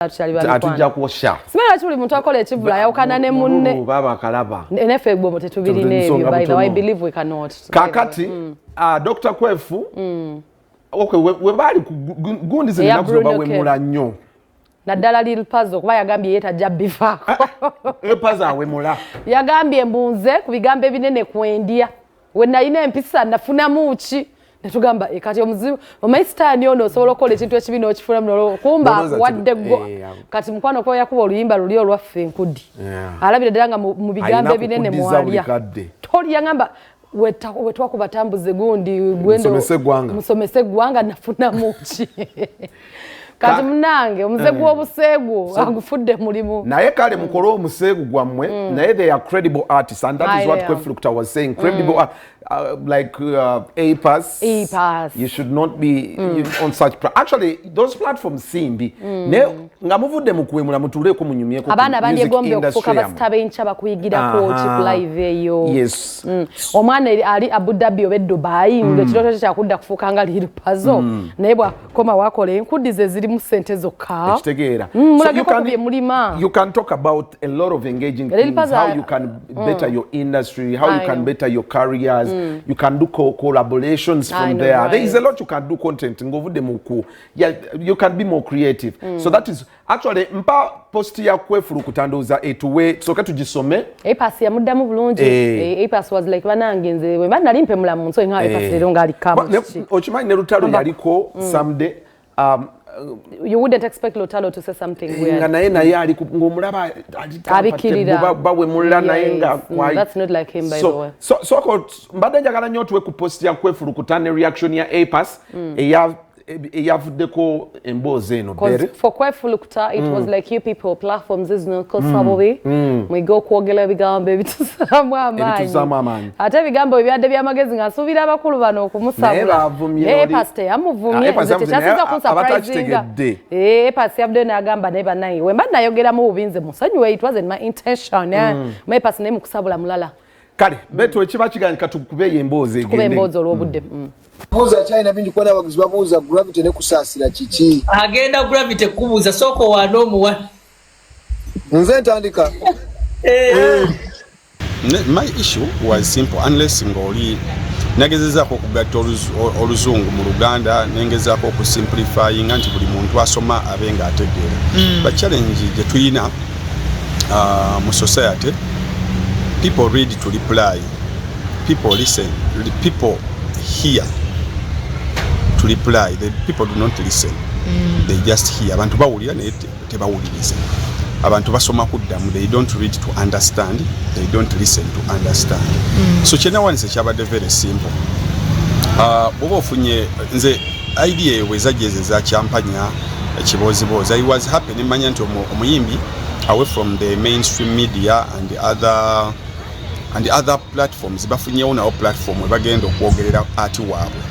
Tukyali bamikwano. Atujja kwosha. Simanyi lwaki buli muntu akola ekivvulu ayawukana ne munne. Baba kalaba. Neffe egbomo tetubirina ebyo, by the way. I believe we cannot. Kakati Dr. Kwefu, okay, we bali ku gundi zino Eya ennaku zino Bruno K. bawemula nnyo. Naddala Lil Pazo, kuba yagambye ye tajja bifaako. Lil Pazo awemula. Yagambye mbunze ku bigambo ebinene kwendya we nalina empisa nafunamu ki, netugamba, "Eh, kati omuzibu omanyi sitaani ono osobola okukola ekintu ekibi n'okifunamu kumba N'olowooza akuwadde ggo." Kati mukwano kuba yakuba oluyimba luli olwaffe enkudi, alabira ddala nga mu bigambo Alina ebinene kukuddiza buli mwalya kadde. Toli yagamba wetwakuba tambuze gundi gwendo. Musomese eggwanga. Musomese eggwanga, nafunamu ki? Kati munange omuze gw'obuseegu agufudde mulimu. Naye kale mukole omuseegu gwammwe, naye they are credible artists and that is what Kweflukta was saying, credible like Apas. A-Pass. You should not be on such actually those platforms simbi, naye nga muvudde mu kuwemula, mutuuleko munyumyeko ku Abaana music bandyegombye industry okufuuka yammwe. Basita b'enkya bakuyigirako ki ku live eyo? Yes. Omwana ali Abu Dhabi oba e Dubai, nga ekirooto kye kyakudda kufuuka nga Lil Pazo, naye bwakoma wakola enkudi ze zirimu ssente zokka. Ekitegeera. Mulageko ku bye mulima. You can talk about a lot of engaging Lil things, Pazo, how you can better your industry, how you I can know. better your careers. You can do collaborations I from know, there. There is a right. lot you can do, content ng'ovudde mu ku, yeah, you can be more creative. So that is actually mpa post ya Kwefulukuta, ndowooza etuwe tusooke tugisome. Apas yamuddamu bulungi. Apas was like, "Banange, nze bwe mba nali mpemula mu nsi nga Apas leero ng'ali kamu kiki." Okimanyi ne Lutalo yaliko someday You wouldn't expect Lutalo to say something weird. Nga naye ali ng'omulaba ali Abikirira. Bawemulira naye nga That's not like him, by so, the way. So, mbadde njagala nnyo otuwe ku post ya Kwefulukuta ne reaction ya Apas eyavuddeko emboozi eno. 'Cause Bere for Kwefulukta, it was like, "You people, platforms zinokosa bubi, mwige okwogera ebigambo ebituzaamu amaanyi." Ebituzaamu amaanyi. Ate ebigambo ebyadde by'amagezi nga nsuubira abakulu bano Naye okumusabula. bavumye Naye Apas teyamuvumye. Ah, Apas Nze yamuvumye, tekyasinza naye kunsurprisinga. abatakitegedde. Apas yavuddeyo n'agamba, "Naye bannaye, we mba nayogeramu bubi nze musonyiwe, it wasn't my intention." Mm. Apas naye mukusabula mulala. Kale beto ekiba kiganyika tukubeeyo emboozi Kuba egende. Emboozi olw'obudde. Buuza kyalina bingi kuba n'abaguzi babuuza Gravity ne Kusaasira kiki. Agenda Gravity kubuuza, sooka owaana omuwa. Nze ntandika. My issue was simple, unless ng'oli nagezezaako okugatta oluzungu mu Luganda, nengezaako okusimplifyinga nti buli muntu asoma abe nga ategeera. But challenge gye tuyina mu society, people read to reply, people listen, people hear to reply. The people do not listen, they just hear. Abantu bawulira naye tebawuliriza. Abantu basoma kuddamu. They don't read to understand, they don't listen to understand. So kyenawanise kyabadde very simple. Bwoba ofunye nze idea eyo bwezajja ezo ezakyampanya ekibooziboozi, I was happy nemanya nti omuyimbi away from the mainstream media and other platforms bafunyewo nawo platform webagenda okwogerera ati waabwe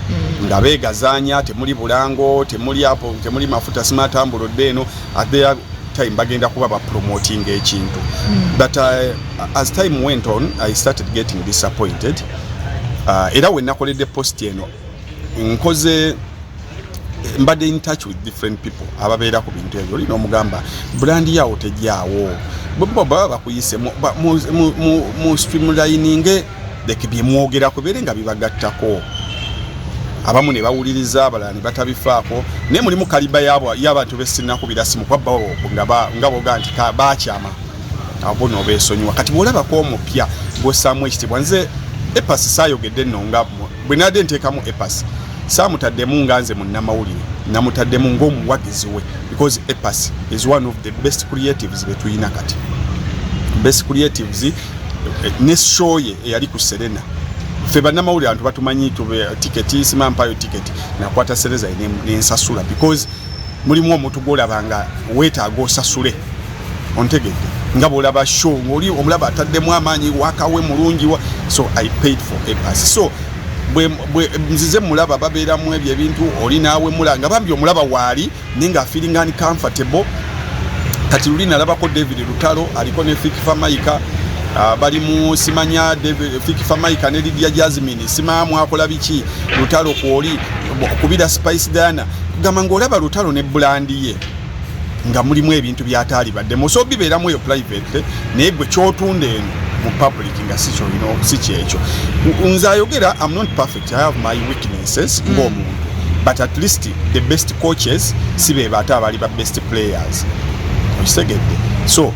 nga beegazaanya, temuli bulango, temuli apo, temuli mafuta simatambulodde eno. At their time bagenda kuba bapromoting ekintu. But as time went on, I started getting disappointed. Era we nakoledde post eno, nkoze mbadde in touch with different people ababeera ku bintu ebyo. Olina omugamba brand yawo tejaawo, baba bakuyise mu streamlining like byemwogerako beere nga bibagattako. Abamu ne bawuliriza, abalala ne batabifaako. Naye mulimu kaliba y'abantu besinakubira simu kuba nga boga nti bakyama abo nobeesonyiwa. Kati bw'olabako omupya gw'ossaamu ekitiibwa, nze Apas saayogedde nno nga bwe nadde nteekamu Apas, saamutaddemu nga nze munnamawulire, namutaddemu ng'omuwagizi we, because Apas is one of the best creatives be tuyina kati, best creatives. Ne show ye eyali ku Serena, ffe bannamawulire abantu batumanyi tube tiketi simampayo tiketi, nakwata sereza nensasula because mulimu omuntu gwolaba nga weetaaga osasule. Ontegedde? Nga bwolaba show ngaoli omulaba ataddemu amaanyi wakawe mulungi so I paid for Apas. So nzize mulaba babeeramu ebyo ebintu oli naawemula nga bambi omulaba waali naye nga feeling uncomfortable. Kati luli nalabako David Lutalo aliko ne Fik Famaika, bali mu simanya Fik Famaika ne Lydia Jasmine, simanya mwakola biki. Lutalo kwoli kubira Spice Diana, kugamba ng'olaba Lutalo ne brand ye. Nga mulimu ebintu byataali baddemu, so bibeeramu eyo private, naye gwe kyotunda eno mu public nga si kyolina, si kyekyo. Nze ayogera, I'm not perfect, I have my weaknesses ng'omuntu, but at least the best coaches si be ate abaali ba best players, okitegedde? So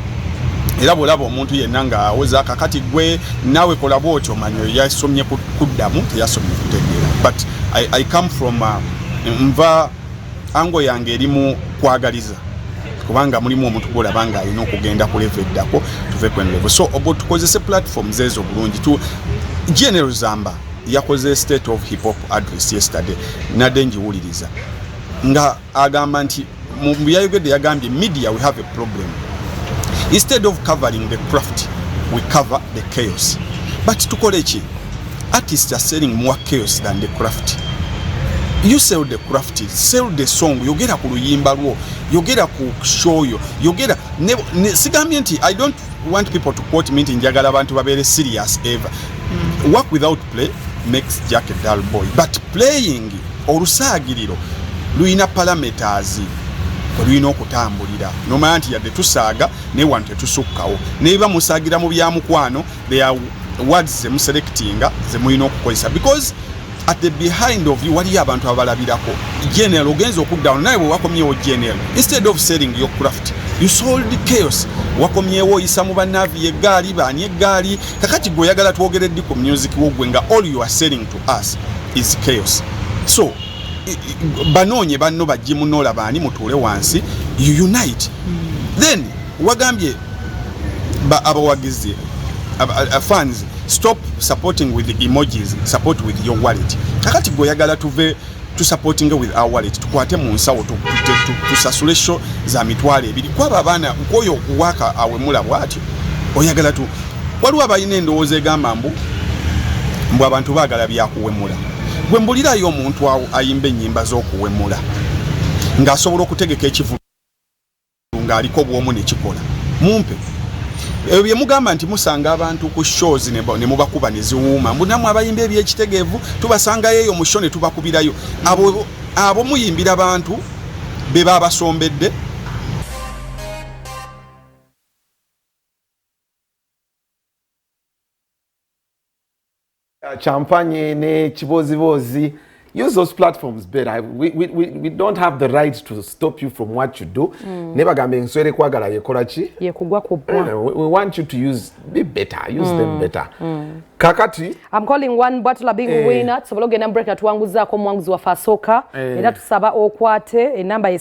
era bw'olaba omuntu yenna ng'awoza kakati gwe naawe kola bwotyo, omanya oyo yasomye kuddamu, teyasomye kutegeera. But I come from nva ango yange eri mu kwagaliza, kubanga mulimu omuntu gwolaba nga alina okugenda ku level eddako, tuve ku eno level. So obwo tukozese platforms ezo bulungi. Tu General Zamba yakoze State of Hip Hop address yesterday, nadde ngiwuliriza nga agamba nti mu byayogedde yagambye, "Media, we have a problem. Instead of covering the craft, we cover the chaos." But tukole ki? Artists are selling more chaos than the craft. You sell the craft, sell the song, yogera ku luyimba lwo, yogera ku show yo, yogera ne, sigambye nti I don't want people to quote me nti njagala abantu babeere serious ever. Work without play makes Jack a dull boy, but playing, olusaagiriro lulina parameters kwe lulina okutambulira, nomanya nti yadde tusaaga naye wano tetusukkawo. Naye musaagira mu byamukwano, there are words zemuselectinga zemulina okukozesa, because at the behind of you waliyo abantu abalabirako. General, ogenza okuddawo naye bwe wakomyewo, general, instead of selling your craft, you sold chaos. Wakomyewo oyisa mu banaavi eggaali baani eggaali. Kakati gwe oyagala twogere ddi ku music wo, gwe nga all you are selling to us is chaos? So banoonye banno bajje munoola baani, mutuule wansi, you unite. Then wagambye abawagizi, fans, stop supporting with the emojis, support with your wallet. Kakati gwe oyagala tuve tusupportinge with our wallet, tukwate mu nsawo, tusasule show za 20,000 kwaba abaana kwoyo okuwaaka awemula bwatyo? Oyagala tu waliwo abalina endowooza egamba mbu abantu baagala byakuwemula. Gwe mbulirayo omuntu awo ayimba ennyimba z'okuwemula ng'asobola okutegeka ekivulu ng'aliko bwomu nekikola. Mumpe ebyo bye mugamba nti musanga abantu ku shows ne mubakuba ne ziwuuma, mbu nammwe abayimba ebyekitegeevu tubasangayo eyo mu show ne tubakubirayo. Abo muyimbira bantu be babasombedde. Champagne ne chibozibozi, use those platforms better. We don't have the right to stop you from what you do. Ne bagamba enswera ekwagala yekola ki? Yekugwa ku bbwa. We want you to use, be better, use them better. Kakati I'm calling one bottle bingo winner, tusobole ogenda mu break, atuwanguzaako omuwanguzi waffe asooka. Era tusaba okwate enamba ye.